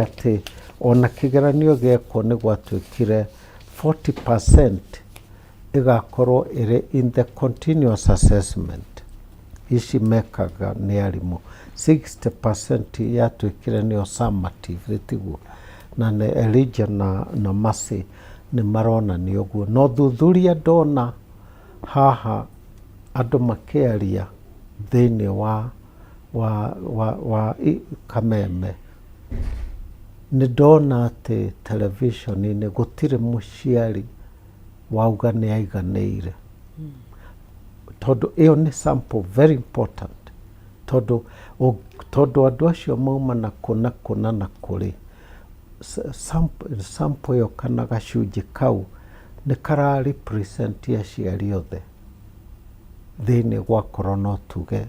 Atĩ ona kĩgeranio gĩekwo nĩ gwatuĩkire 40% ĩgakorwo ĩrĩ in the continuous assessment ici mekaga nĩ arimũ, 60% yatuĩkire nĩyo summative, tiguo? Na nĩ Elijah na Mercy nĩ maronania ũguo. Na ũthuthuria ndona haha andũ makĩaria thĩinĩ wa Kameme, nĩ ndona atĩ television-inĩ gũtirĩ mũciari wauga nĩ aiganĩire, tondũ ĩyo nĩ sample very important, tondũ andũ acio mauma na kũ na kũ na kũrĩ sample ĩyo kana gacunjĩ kau nĩ kara represent aciari othe thĩinĩ. Gwakorwo no tuge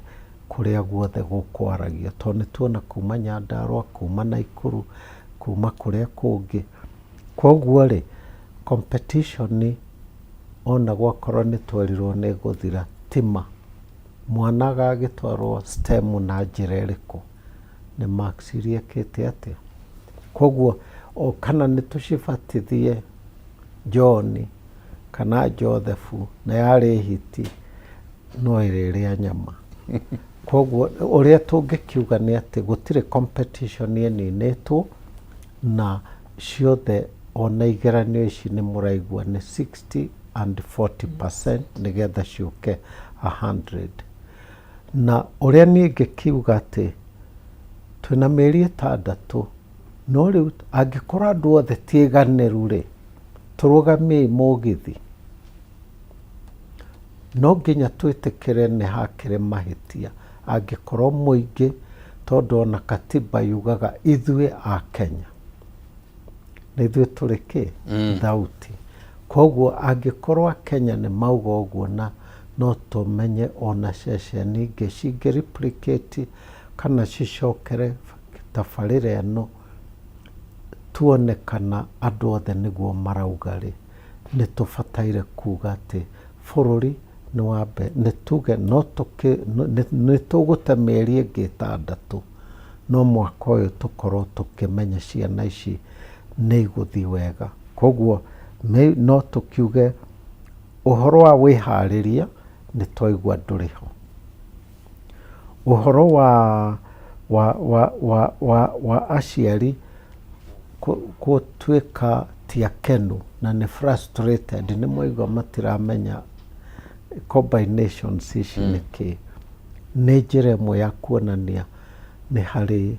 kũrĩa guothe gũkwaragio, tondũ nĩ tuona kuma Nyandarũa, kuma Naikuru, kuma kũrĩa kũngĩ. Koguo rĩ, competition ona gwakorwo nĩ twerirwo nĩ gũthira, tima mwana agagĩtwarwo STEM na njĩra ĩrĩkũ? Nĩ marks iria ĩkĩte atĩa? Koguo o kana nĩ tũcibatithie John kana Joseph na yarĩ hiti no ĩrĩrĩa nyama. Koguo ũrĩa tũngĩkiuga nĩ atĩ gũtirĩ competition ĩninĩtwo na ciothe. Ona igeranio ici nĩ mũraigua nĩ 60 and 40% nĩgetha ciũke 100. Na ũrĩa niĩ ingĩkiuga atĩ twĩna mĩeri 6, no rĩu angĩkorwo andũ othe ti aiganĩru rĩ, tũrũgamiei mũgithi. No nginya twĩtĩkĩre nĩ hakĩrĩ mahĩtia angĩkorwo mũingĩ, tondũ ona katiba yugaga ithuĩ a Kenya nĩ ithuĩ tũrĩ kĩ thauti. Koguo angĩkorwo Akenya nĩ mauga ũguo, na no tũmenye ona ceceni ingĩ cingĩ replicate kana cicokere tabarĩra ĩno, tuone kana andũ othe nĩguo marauga rĩ, nĩ tũbataire kuga atĩ bũrũri nĩ wambe nĩ tuge no tũkĩ nĩ tũgũte mĩeri ĩngĩ 6, no mwaka ũyũ tũkorwo tũkĩmenya ciana ici nĩ igũthiĩ wega. Koguo no tũkiuge ũhoro wa wĩharĩria nĩ twaigua ndũrĩ ho. Ũhoro wa aciari gũtuĩka ti akenu na nĩ frustrated, nĩ mwaigua matiramenya combinations ici nĩ kĩ, nĩ njĩra ĩmwe ya kuonania nĩ harĩ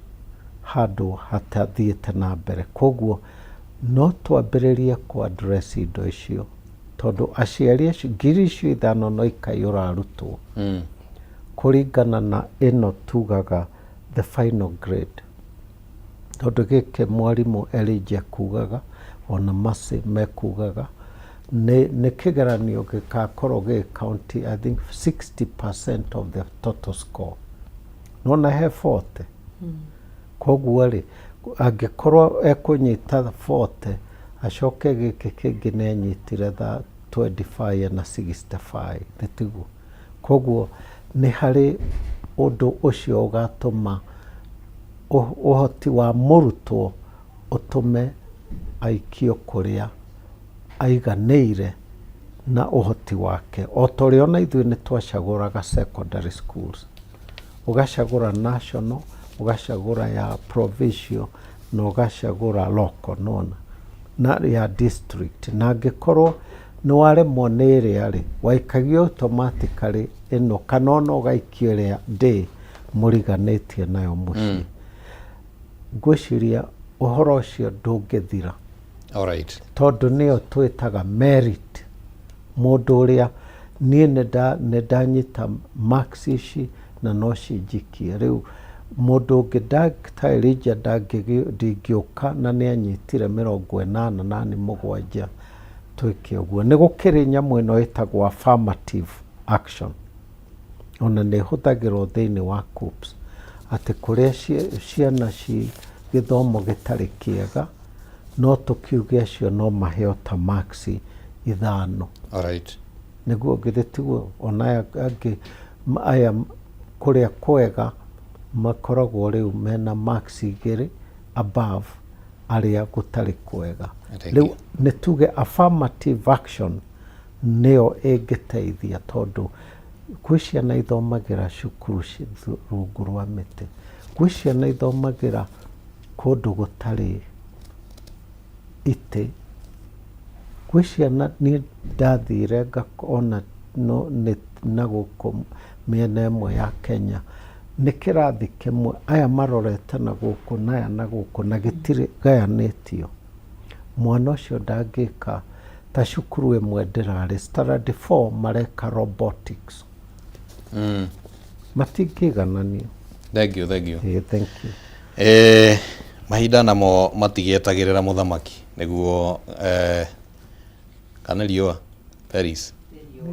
handũ hatathiĩte na mbere. Koguo no twambĩrĩrie kũ address indo icio, tondũ aciari acio 5,000 no ikaiyũra arutwo kũringana na ĩno tugaga the final grade, tondũ gĩkĩ mwarimũ Elijah kugaga ona Mercy mekugaga nĩ kĩgeranio gĩgakorwo gĩ count, I think, 60% of the total score, nona he 40. Koguo rĩ, angĩkorwo ekũnyita 40, acoke gĩkĩ kĩngĩ nĩ anyitire tha 25 na 65, nĩ tiguo? Koguo nĩ harĩ ũndũ ũcio ũgatũma ũhoti wa mũrutwo ũtũme aikio kũrĩa aiganĩire na ũhoti wake, o ta ũrĩa ona ithuĩ nĩ twacagũraga secondary schools, ũgacagũra national, ũgacagũra ya provincial na ũgacagũra local, nona na ya district. Na angĩkorwo nĩ waremwo nĩ ĩrĩa rĩ, waikagio automatically ĩno, kana ona ũgaikio ĩrĩa ndĩ mũriganĩtie nayo mũciĩ. Ngwĩciria ũhoro ũcio ndũngĩthira, tondũ nĩyo twĩtaga merit. Mũndũ ũrĩa niĩ nĩ ndanyita marks ici na no cinjikie, rĩu mũndũ ũngĩ ta Elijah ndingĩũka na nĩ anyitire 87 twĩke ũguo. Nĩ gũkĩrĩ nyamũ ĩno ĩtagwo affirmative action, ona nĩ ĩhũthagĩrwo thĩinĩ wa KUCCPS, atĩ kũrĩa ciana ci gĩthomo gĩtarĩ kĩega, no tũkiuge acio no maheo ta marks 5. Nĩguo githĩ tiguo? Ona aya angĩ aya kũrĩa kwega makoragwo rĩu mena marks 2. above arĩa gũtarĩ kwega. Rĩu nĩ tuge affirmative action nĩyo ĩngĩteithia tondũ gwĩ ciana ithomagĩra cukuru rungu rwa mĩtĩ, gwĩ ciana ithomagĩra kũndũ gũtarĩ itĩ, gwĩ ciana niĩ ndathire ngona no nĩ na gũkũ mĩena ĩmwe ya Kenya, nĩ kĩrathi kĩmwe aya marorete na gũkũ na aya na gũkũ na gĩtirĩ gayanĩtio. Mwana ũcio ndangĩka ta cukuru ĩmwe ndĩrarĩ standard 4 mareka robotics. Matingĩigananio. Thank you, thank you. Ĩĩ, thank you. Mahinda namo matigĩetagĩrĩra mũthamaki nĩguo kana riũa Paris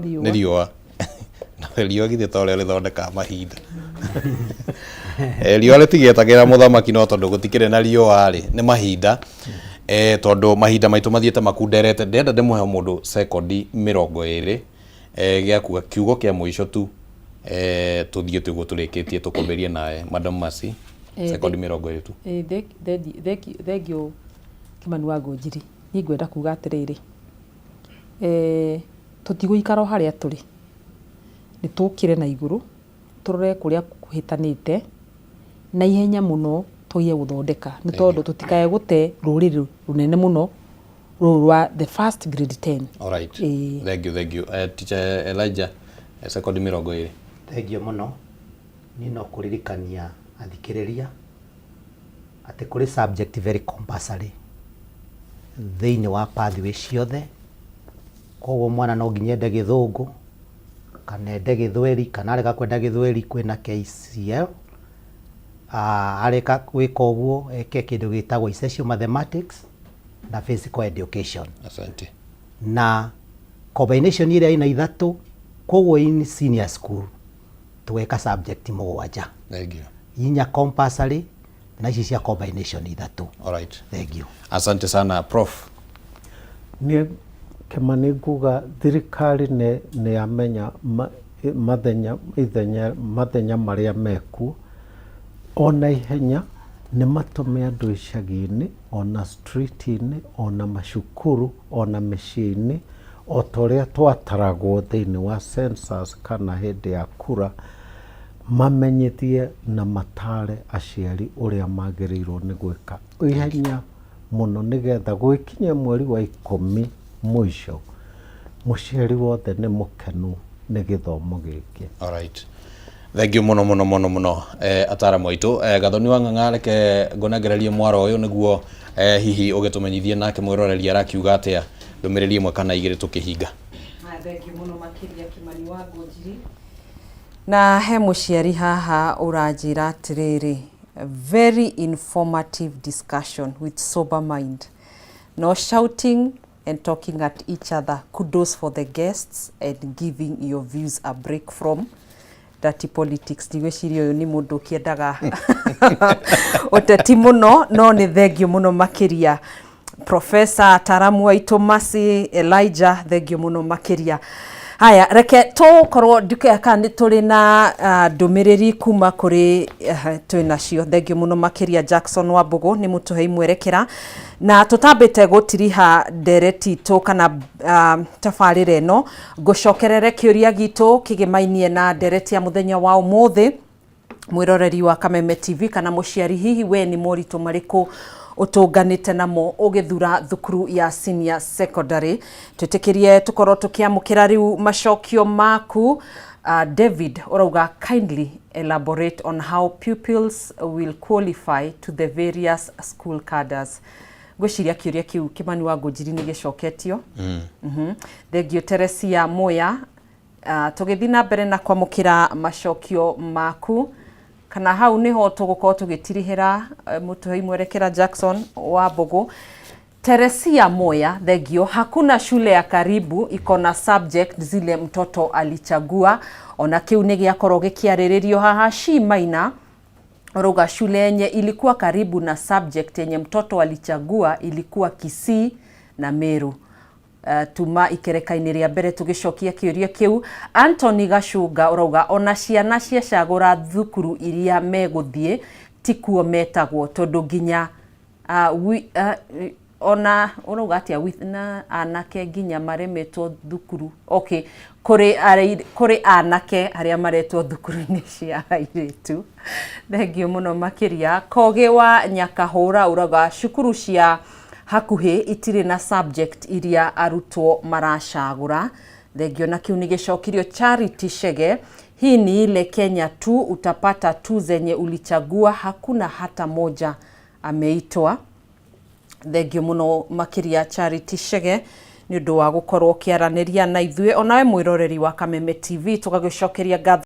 nĩ riũa na riũa githĩ to rĩo rĩthondekaga mahinda. Riũa rĩtigĩetagĩrĩra mũthamaki no tondũ gũtikĩrĩ na riũa rĩ nĩ mahinda, tondũ mahinda maitũ mathiĩte makunderete. Ndĩrenda ndĩmũhe mũndũ sekondi 20 gĩa kuga kiugo kĩa mũico tu, tũthiĩte ũguo tũrĩkĩtie tũkũmĩrie nawe Madam Mercy, sekondi 20 tu. Thengiũ Kĩmani wa Ngũnjiri. Niĩ ngwenda kuga atĩrĩrĩ, tũtigũikara o harĩa tũrĩ, nĩ tũkĩre na igũrũ, tũrore kũrĩa kũhĩtanĩte na ihenya mũno tũgerie gũthondeka, nĩ tondũ tũtikae gũte rũrĩrĩ rũnene mũno rũrũ rwa the first grade 10. All right. Ĩĩ. Thank you, thank you. Teacher Elijah, sekondi 20. Thengiũ mũno. Niĩ no kũririkania athikĩrĩria atĩ kũrĩ subject very compulsory thĩinĩ wa pathway ciothe. Koguo mwana no nginya ende gĩthũngũ kana ende gĩthweri, kana arega kwenda gĩthweri kwĩna KCL. Areka gwĩka ũguo eke kĩndũ gĩtagwo essential mathematics na physical education. Asante. Na combination ĩrĩa ĩna ithatũ, koguo in senior school tũgeka subject 7. Thank you. 4 compulsory na ici cia combination 3. All right. Thank you. Asante sana Prof. Niĩ Kĩmani nguga thirikari nĩ yamenya mathenya ithenya mathenya marĩa mekuo ona ihenya nĩ matũme andũ icagi-inĩ ona street-inĩ ona macukuru ona mĩciĩ-inĩ o ta ũrĩa twataragwo thĩinĩ wa census kana hĩndĩ ya kura, mamenyithie na matare aciari ũrĩa magĩrĩirwo nĩ gwĩka ihenya mũno nĩgetha gũgĩkinye mweri wa 10 mũico mũciari wothe nĩ mũkenu nĩ gĩthomo gĩkĩ. All right. Thank you mũno mũno mũno mũno, ataramu aitũ. Gathoni wa Ng'ang'a, reke ngũnengererie mwaro ũyũ nĩguo hihi ũgĩtũmenyithie nake mwĩroreri arakiuga atĩa, ndũmĩrĩri ĩmwe kana igĩrĩ tũkĩhinga. Thank you mũno makĩria Kĩmani wa Ngũnjiri. Na he mũciari haha ũranjĩra atĩrĩrĩ, very informative discussion with sober mind, no shouting and talking at each other. Kudos for the guests and giving your views a break from dirty politics. Ndigwĩciria ũyũ nĩ mũndũ ũkĩendaga ũteti mũno, no nĩ thengio mũno makĩria. Professor ataramu aitũ Mercy, Elijah, thengio mũno makĩria. Haya, reke tũkorwo nduke kana nĩ tũrĩ na ndũmĩrĩri kuma kũrĩ twĩ nacio. Thengio mũno makĩria Jackson Wambũgũ nĩ mũtũhei mwerekera na tũtambĩte gũtiriha ndereti itũ kana tabarĩra ĩno, ngũcokerere kĩũria gitũ kĩgĩmainie na ndereti ya mũthenya wa ũmũthĩ. Mwĩroreri wa Kameme TV kana mũciari, hihi we nĩ moritũ marĩkũ ũtũnganĩte namo ũgĩthura thukuru ya senior secondary? Twĩtĩkĩrie tũkorwo tũkĩamũkĩra rĩu macokio maku. David ũrauga, kindly elaborate on how pupils will qualify to the various school cadres. Ngwĩciria kĩũria kĩu Kĩmani wa Ngũnjiri nĩ gĩcoketio. Thengio Teresia Moya. Tũgĩthiĩ na mbere na kwamũkĩra macokio maku, kana hau nĩho tũgũkorwo tũgĩtirihĩra mũtũhei mwerekera Jackson wa Mbũgũ. Teresia Moya, thengio. Hakuna shule ya karibu iko na subject zile mtoto alichagua. Ona kĩu nĩ gĩakorwo gĩkĩarĩrĩrio haha. Shi Maina ũrauga shule yenye ilikuwa karibu na subject yenye mtoto alichagua ilikuwa Kisii na Meru. Tuma ikereka-inĩ rĩa mbere tũgĩcokia kĩũria kĩu. Anthony Gacunga ũrauga ona ciana ciacagũra thukuru iria megũthiĩ tikuo metagwo tondũ nginya Ona ũrauga atĩa with na anake nginya maremetwo thukuru? Okay, kũrĩ kũrĩ anake arĩa maretwo thukuru-inĩ cia airĩtu. Thengiũ mũno makĩria. Kogĩ wa Nyakahũra ũrauga cukuru cia hakuhĩ itirĩ na subject iria arutwo maracagũra. Thengiũ na kĩu nĩ gĩcokirio. Charity Chege, hii ni ile Kenya tu utapata tu zenye ulichagua, hakuna hata moja ameitwa. Thengiũ mũno makĩria Charity Chege nĩ ũndũ wa gũkorwo ũkĩaranĩria na ithuĩ. Onawe mwĩroreri wa Kameme TV, tũgagĩcokeria ngatho.